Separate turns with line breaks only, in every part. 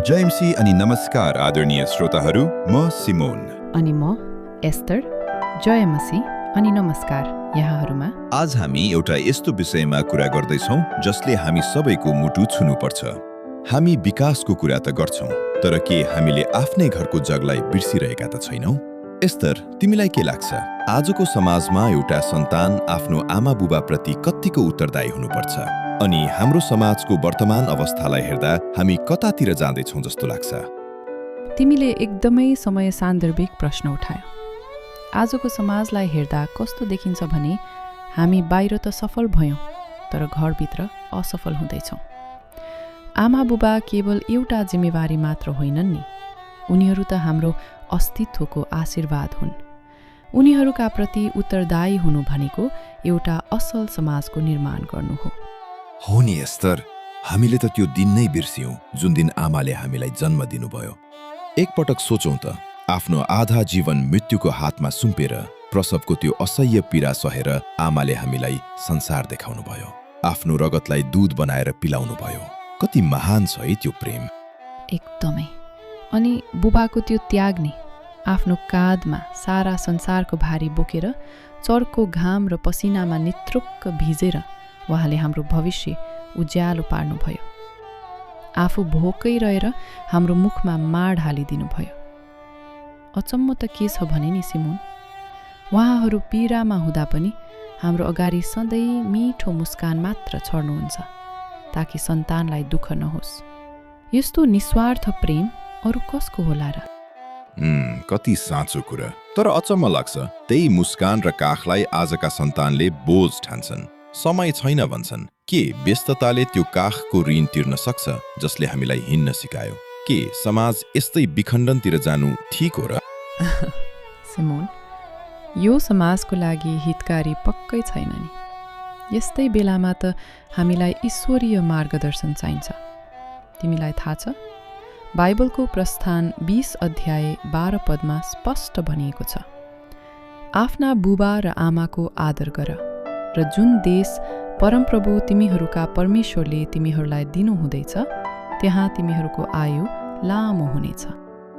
जयमसी अनि नमस्कार आदरणीय श्रोताहरू, म सिमोन
अनि म एस्तर। जयमसी अनि नमस्कार यहाँहरूमा।
आज हामी एउटा यस्तो विषयमा कुरा गर्दैछौँ जसले हामी सबैको मुटु छुनुपर्छ। हामी विकासको कुरा त गर्छौँ, तर के हामीले आफ्नै घरको जगलाई बिर्सिरहेका त छैनौँ? एस्तर, तिमीलाई के लाग्छ, आजको समाजमा एउटा सन्तान आफ्नो आमा बुबाप्रति कत्तिको उत्तरदायी हुनुपर्छ? अनि हाम्रो समाजको वर्तमान अवस्थालाई हेर्दा हामी कतातिर जाँदैछौँ जस्तो लाग्छ?
तिमीले एकदमै समय सान्दर्भिक प्रश्न उठायो। आजको समाजलाई हेर्दा कस्तो देखिन्छ भने हामी बाहिर त सफल भयौँ, तर घरभित्र असफल हुँदैछौँ। आमा बुबा केवल एउटा जिम्मेवारी मात्र होइनन् नि, उनीहरू त हाम्रो अस्तित्वको आशीर्वाद हुन्। उनीहरूका प्रति उत्तरदायी हुनु भनेको एउटा असल समाजको निर्माण गर्नु
हो नि एस्तर, हामीले त त्यो दिन नै बिर्स्यौँ जुन दिन आमाले हामीलाई जन्म दिनुभयो। एकपटक सोचौँ त, आफ्नो आधा जीवन मृत्युको हातमा सुम्पेर प्रसवको त्यो असह्य पीडा सहेर आमाले हामीलाई संसार देखाउनु भयो, आफ्नो रगतलाई दूध बनाएर पिलाउनु भयो। कति महान छ है त्यो प्रेम।
एकदमै। अनि बुबाको त्यो त्याग नि, आफ्नो काँधमा सारा संसारको भारी बोकेर चर्को घाम र पसिनामा नित्रुक्क भिजेर उहाँले हाम्रो भविष्य उज्यालो पार्नुभयो। आफू भोकै रहेर हाम्रो मुखमा माड हालिदिनु भयो। अचम्म त के छ भने नि सिमोन, उहाँहरू पीडामा हुँदा पनि हाम्रो अगाडि सधैँ मिठो मुस्कान मात्र छर्नुहुन्छ, ताकि सन्तानलाई दुःख नहोस्। यस्तो निस्वार्थ प्रेम अरू कसको होला र?
कति साँचो कुरा। तर अचम्म लाग्छ, त्यही मुस्कान र काखलाई आजका सन्तानले बोझ ठान्छन्। समय छैन भन्छन्। के व्यस्तताले त्यो काखको ऋण तिर्न सक्छ जसले हामीलाई हिँड्न सिकायो? के समाज यस्तै विखण्डनतिर जानु ठिक हो र?
सिमोन, यो समाजको लागि हितकारी पक्कै छैन नि। यस्तै बेलामा त हामीलाई ईश्वरीय मार्गदर्शन चाहिन्छ। तिमीलाई थाहा छ, बाइबलको प्रस्थान 20 अध्याय 12 पदमा स्पष्ट भनिएको छ, आफ्ना बुबा र आमाको आदर गर र जुन देश परमप्रभु तिमीहरूका परमेश्वरले तिमीहरूलाई दिनुहुँदैछ त्यहाँ तिमीहरूको आयु लामो हुनेछ।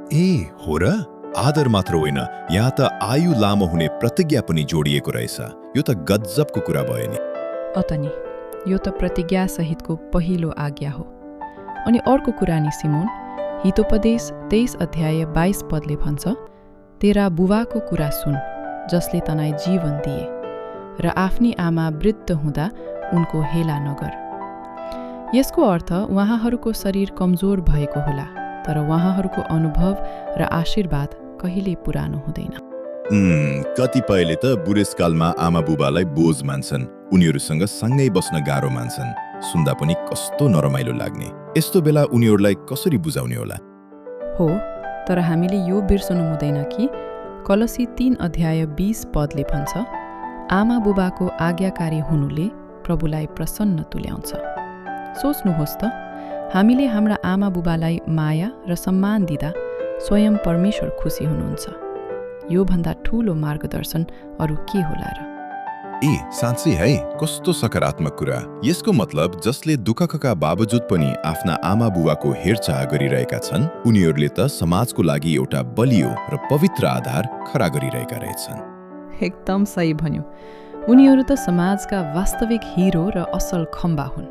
ए हो र? आदर मात्र होइन, यहाँ त आयु लामो हुने प्रतिज्ञा पनि जोडिएको रहेछ। यो त गजबको कुरा भयो नि।
अतनि यो त प्रतिज्ञा सहितको पहिलो आज्ञा हो। अनि अर्को कुरा नि सिमोन, हितोपदेश 23 अध्याय 22 पदले भन्छ, तेरा बुबाको कुरा सुन जसले तँलाई जीवन दिए, र आफ्नी आमा वृद्ध हुँदा उनको हेला नगर। यसको अर्थ उहाँहरूको शरीर कमजोर भएको होला, तर उहाँहरूको अनुभव र आशीर्वाद कहिले पुरानो हुँदैन।
कतिपयले त बुढेसकालमा आमा बुबालाई बोझ मान्छन्, उनीहरूसँग सँगै बस्न गाह्रो मान्छन्। सुन्दा पनि कस्तो नरमाइलो लाग्ने। यस्तो बेला उनीहरूलाई कसरी बुझाउने होला?
हो, तर हामीले यो बिर्सनु हुँदैन कि कलसी 3 अध्याय 20 पदले भन्छ, आमा बुबाको आज्ञाकारी हुनुले प्रभुलाई प्रसन्न तुल्याउँछ। सोच्नुहोस् त, हामीले हाम्रा आमा बुबालाई माया र सम्मान दिँदा स्वयं परमेश्वर खुसी हुनुहुन्छ। यो भन्दा ठूलो मार्गदर्शन अरू के होला र?
ए साँच्चै है, कस्तो सकारात्मक कुरा। यसको मतलब जसले दुःखका बावजुद पनि आफ्ना आमा बुबाको हेरचाह गरिरहेका छन्, उनीहरूले त समाजको लागि एउटा बलियो र पवित्र आधार खडा गरिरहेका रहेछन्।
एकदम सही भन्यो। उनीहरू त समाजका वास्तविक हिरो र असल खम्बा हुन्।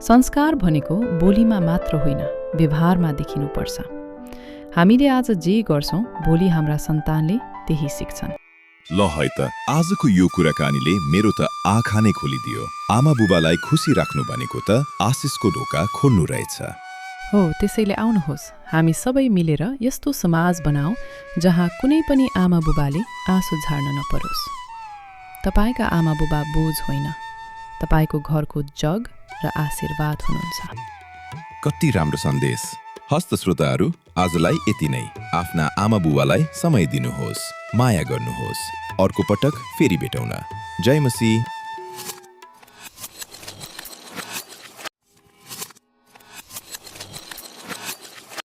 संस्कार भनेको बोलीमा मात्र होइन, व्यवहारमा देखिनुपर्छ। हामीले आज जे गर्छौँ, भोलि हाम्रा सन्तानले त्यही सिक्छन्।
ल है त, आजको यो कुराकानीले मेरो त आँखा नै खोलिदियो। आमा बुबालाई खुसी राख्नु भनेको त आशिषको ढोका खोल्नु रहेछ।
हो, त्यसैले आउनुहोस्, हामी सबै मिलेर यस्तो समाज बनाऊ जहाँ कुनै पनि आमा बुबाले आँसु झार्न नपरोस्। तपाईका आमा बुबा बोझ होइन, तपाईको घरको जग र आशीर्वाद हुनुहुन्छ।
कति राम्रो सन्देश। हस्त श्रोताहरू, आजलाई यति नै। आफ्ना आमा बुबालाई समय दिनुहोस्, माया गर्नुहोस्। अर्को पटक फेरि भेटौँ न। जय मसी।